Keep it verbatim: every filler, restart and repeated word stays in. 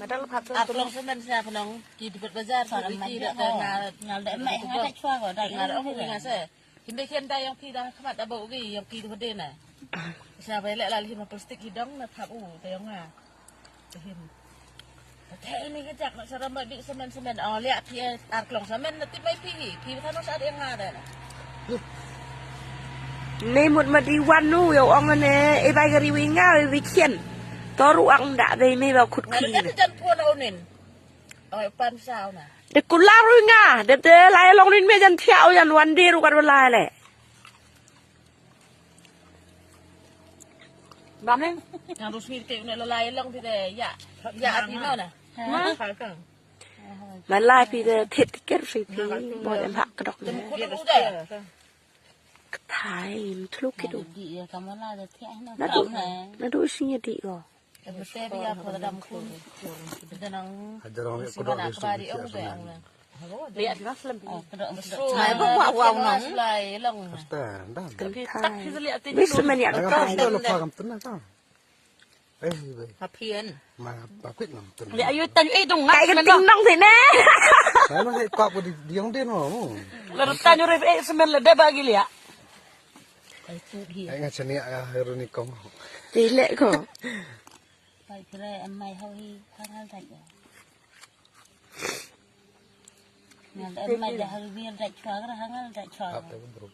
Madal phat ar klong semen sha pnong ki dubet bazar sa ki da nga ngal da mai nga da chwa ko da nga da ong nga se. Himbe kien da yong ki da khmat da bo ki yong ki dubet de na. Sa ba le la him plastik ki dong na thap u da yong nga. Him. Te ini ka jak na sara ma bi semen semen. Oh, liak phi ar klong semen na tip mai phi hi. Phi thanos ar yang nga da na. Ne mut ma di wan nu yow ong ne e bai gari wi nga wi kien. Toru ang da dei me ba khut khing. Jan pua na unin. Oi pan sa una. De kular wi nga de de lai long nin me jan thiau jan wan de ru kar lai le. Bam ne. Yang rusmi te una la lai long te ya. Ya ati no na. Ma lai pi de thit ker si pi mo dem hak kedok ne. Thai thlu kidu. Nadu nadu isi di ko. Hajar orang ni kedok di sini. Mai ba wa wa nang. Asta dah. Thai. Bisu mani aku thai. Dah lepas kamu tenang tau. Eh, baik. Hapian. Ma, ba kwit nam tenang. Li ayu tan eh dong ngai ka ting nong sini. Saya nak kau apa di diang dia no. Lalu tanyu re eh semen le deba gilia. Ai nga chania ya heruni kong. Tilek ko. Pai kira em mai hau hi hangal dai. Ngal em mai dah haru mir dai chwa kira hangal dai chwa. Apa bro?